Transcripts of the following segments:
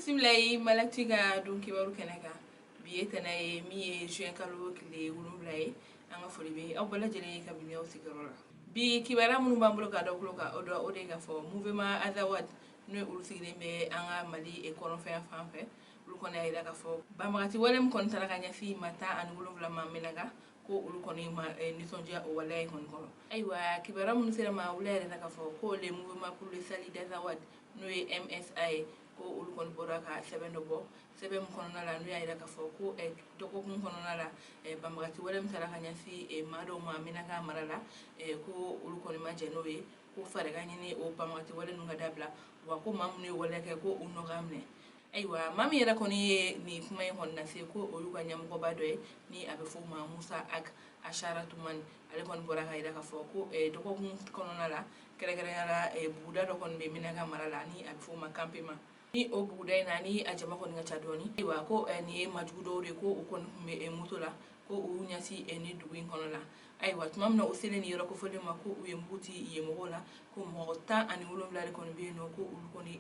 Bisimila ye Malactu ka don kibaru kɛnɛ kan. Bi ye tɛnɛ ye, min ye juin kalo tile 7 ye. An ka foli bɛ aw bɛɛ lajɛlen ye kabini aw sigiyɔrɔ la. Bi kibaruya minnu b'an bolo ka da tulo kan, o dɔ o de ye k'a fɔ Mouvement Azawad, n'o ye olu sigilen bɛ an ka Mali kɔrɔnfɛ fan fɛ, olu kɔni y'a jira k'a fɔ banbagati wale min kɔni taara ka ɲɛsin maa 17 ma Menaka, ko olu kɔni ma nisɔndiya o waleya in kɔni kɔrɔ. Ayiwa, kibaruya minnu sera ma wula yɛrɛ la k'a fɔ ko le Mouvement pour le salut d'Azawad, n'o ye MSA ye, ko olu kɔni bɔra ka sɛbɛn dɔ bɔ, sɛbɛn min kɔnɔna la n'u y'a jira k'a fɔ ko dɔgɔkun kɔnɔna la, banbagati wale min taara ka ɲɛsin maa dɔw ma Menaka mara la, ko olu kɔni ma jɛn n'o ye, ko fɛɛrɛ ka ɲini o banbagati wale ninnu ka dabila, wa ko maa minnu ye waleya kɛ, ko u nɔ ka minɛ. Ayiwa, maa min yɛrɛ kɔni ye nin kuma in kɔni lase, ko o y'u ka ɲɛmɔgɔba dɔ ye ni a bɛ fɔ o ma Musa Ag Asharatuman. Ale kɔni bɔra ka jira k'a fɔ ko dɔgɔkun kɔnɔna la, kɛrɛnkɛrɛnnenya la, buguda dɔ kɔni bɛ Menaka mara la ni a bɛ fɔ o ma Campement. Ni o buguda in na, ni a jama kɔni ka ca dɔɔni. Ayiwa, ko nin ye maajugu dɔw de, ko u kɔni tun bɛ moto la, ko u y'u ɲɛsin ni dugu in kɔnɔ la. Ayiwa, tuma min na u selen nin yɔrɔ kofɔlen ma, ko u ye mugu ci yen mɔgɔw la, ko mɔgɔ 17 de kɔni bɛ yen nɔ, ko olu kɔni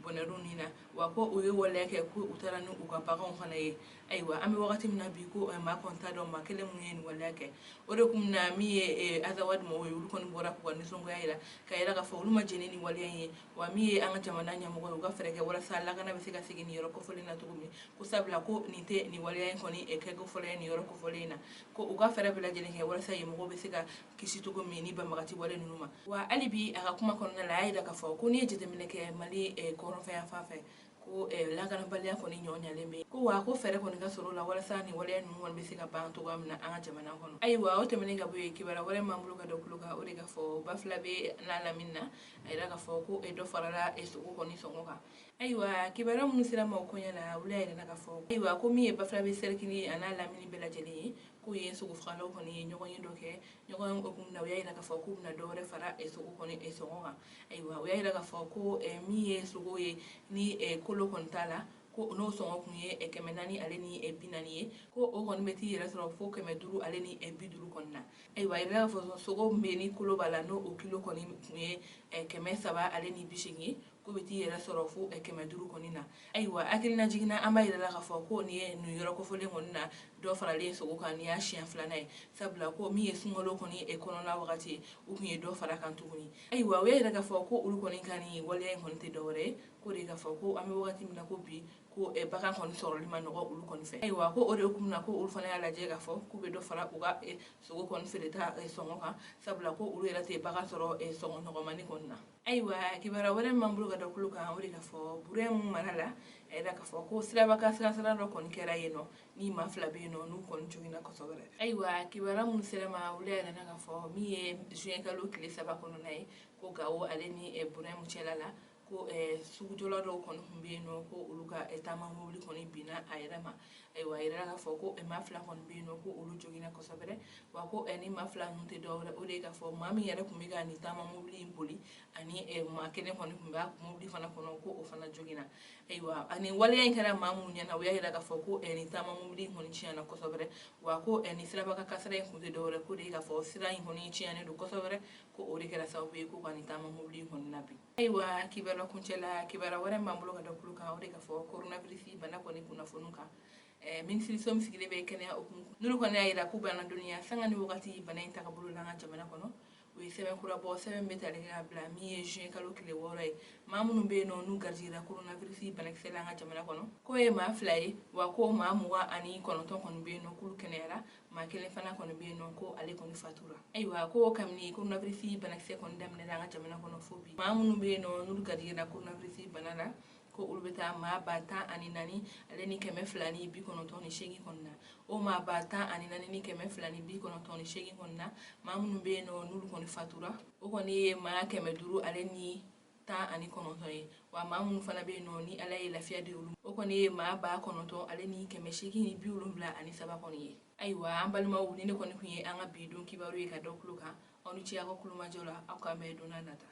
bɔnɛr'u ni na, wa ko u ye waleya kɛ, ko u taara ni u ka baganw fana ye. Ayiwa, an bɛ wagati min na bi, ko maa kɔni t'a dɔn maa kelen mun ye nin waleya kɛ. O de kun na min ye Azawad mɔgɔw ye, olu kɔni bɔra k'u ka nisɔngoya jira, ka yira k'a fɔ olu ma jɛn ni nin waleya in ye, wa min ye an ka jamana ɲɛmɔgɔ ye, u ka fɛɛrɛ kɛ walasa lakana bɛ se ka segin nin yɔrɔ kofɔlen na cogo min, ko sabula ko nin tɛ nin waleya in kɔni kɛko fɔlɔ ye nin yɔrɔ kofɔlen in na, ko u ka fɛɛrɛ bɛɛ lajɛlen kɛ walasa yen mɔgɔw bɛ se ka kisi cogo min ni banbagati wale ninnu ma. Wa hali bi, a ka kuma kɔnɔna la, a y'a jira k'a fɔ ko n'i ye jateminɛ kɛ Mali kɔrɔnfɛ fan fɛ, ko lakanabaliya kɔni ɲɔ ɲalen bɛ ko, wa ko fɛɛrɛ kɔni ka sɔrɔ o la walasa nin waleya ninnu kɔni bɛ se ka ban cogoya min na an ka jamana kɔnɔ. Ayiwa, o tɛmɛnen ka bɔ yen, kibaruya wɛrɛ m'an bolo ka da tulo kan, o de ka fɔ Bafulabe n'a lamini na, a yira k'a fɔ ko dɔ farala sogo kɔni sɔngɔ kan. Ayiwa, kibaruya minnu sera ma o koɲɛ la wula yɛrɛ la, ka fɔ ayiwa ko min ye Bafulabe sɛrikili a n'a lamini bɛɛ lajɛlen ye, k'u ye sogofagalaw kɔni ye ɲɔgɔn ye dɔ kɛ. Ɲɔgɔn ye hukumu na, u y'a yira k'a fɔ k'u bɛna dɔ wɛrɛ fara sogo kɔni sɔngɔ kan. Ayiwa, u y'a yira k'a fɔ ko min ye sogo ye ni kolo kɔni t'a la, ko n'o sɔngɔ kun ye 440 ye, ko o kɔni bɛ t'i yɛrɛ sɔrɔ fo 550 kɔni na. Ayiwa, a yira k'a fɔ sogo min bɛ yen ni kolo b'a la, n'o o kilo kɔni kun ye 380 ye, ko bɛ t'i yɛrɛ sɔrɔ fo 500 kɔni na. Ayiwa, hakilina jiginna, an b'a yira la k'a fɔ ko nin ye nin yɔrɔ kofɔlen kɔni na dɔ faralen sogo kan, nin y'a siɲɛ filanan ye, sabula ko min ye sunkalo kɔni kɔnɔna wagati ye, u tun ye dɔ fara kan tuguni. Ayiwa, u y'a yira k'a fɔ ko olu kɔni ka nin waleya in kɔni tɛ dɔwɛrɛ ye, ko de k'a fɔ ko an bɛ wagati min na ko bi, ko bagan kɔni sɔrɔli ma nɔgɔ olu kɔni fɛ. Ayiwa, ko o de hukumu na, ko olu fana y'a lajɛ k'a fɔ k'u bɛ dɔ fara u ka sogo kɔni feereta sɔngɔ kan, sabula ko olu yɛrɛ tɛ bagan sɔrɔ sɔngɔ nɔgɔmani kɔni na. Ayiwa, kibaruya wɛrɛ min b'an bolo ka da tulo kan, o de k'a fɔ Burɛmu mara la, a yira k'a fɔ ko siraba kasara dɔ kɔni kɛra yen nɔ, ni maa fila bɛ yen nɔ n'u kɔni joginna kosɛbɛ. Ayiwa, kibaruya minnu sera ma wula yɛrɛ na, k'a fɔ min ye juin kalo tile 3 kɔnɔna ye, ko Gawo ale ni Burɛmu cɛla la, ko sugujɔla dɔw kɔni tun bɛ yen nɔ, ko olu ka taama mobili kɔni binna a yɛrɛ ma. Ayiwa, a yirala k'a fɔ ko maa fila kɔni bɛ yen nɔ, ko olu joginna kosɛbɛ, wa ko ni maa fila ninnu tɛ dɔwɛrɛ, o de ye k'a fɔ maa min yɛrɛ tun bɛ ka nin taama mobili in boli, ani maa kelen kɔni tun b'a mobili fana kɔnɔ, ko o fana joginna. Ayiwa, ani waleya in kɛra maa minnu ɲɛna, u y'a yira k'a fɔ ko nin taama mobili in kɔni tiɲɛna kosɛbɛ, wa ko nin siraba kasara in kun tɛ dɔwɛrɛ, ko de ye k'a fɔ sira in kɔni tiɲɛnen don kosɛbɛ, ko o de kɛra sababu ye ko ka nin taama mobili in kɔni labin. Ayiwa, kibaruya kuncɛ la, kibaruya wɛrɛ min b'an bolo ka da tulo kan, o de k'a fɔ coronavirus bana kɔni kunnafoniw kan, minisiriso min sigilen bɛ kɛnɛya hukumu, n'olu kɔni y'a yira k'u b'an ladɔnniya sanga ni wagati bana in tagabolo la an ka jamana kɔnɔ. U ye sɛbɛn kura bɔ, sɛbɛn bɛ tali kɛ ka bila min ye juin kalo tile 6 ye, maa minnu bɛ yen nɔ n'u garijɛgɛra coronavirus banakisɛ la an ka jamana kɔnɔ, k'o ye maa 2 ye, wa ko maa 29 kɔni bɛ yen nɔ k'olu kɛnɛyara, maa kelen fana kɔni bɛ yen nɔ ko ale kɔni fatura. Ayiwa, ko kabini coronavirus banakisɛ kɔni daminɛna an ka jamana kɔnɔ fo bi, maa minnu bɛ yen nɔ n'olu garijɛgɛra coronavirus bana la, ko olu bɛ taa maa 14,298 kɔni na. O maa 14,298 kɔni na, maa minnu bɛ yen nɔ n'olu kɔni fatura, o kɔni ye maa 519 ye, wa maa minnu fana bɛ yen nɔ ni Ala ye lafiya di olu, o kɔni ye maa 9,873 kɔni ye. Ayiwa, an balimaw, ni ne kɔni tun ye an ka bi don kibaru ye ka da tulo kan. Aw ni ce aw ka kulomajɔ la. Aw k'an bɛn don nata.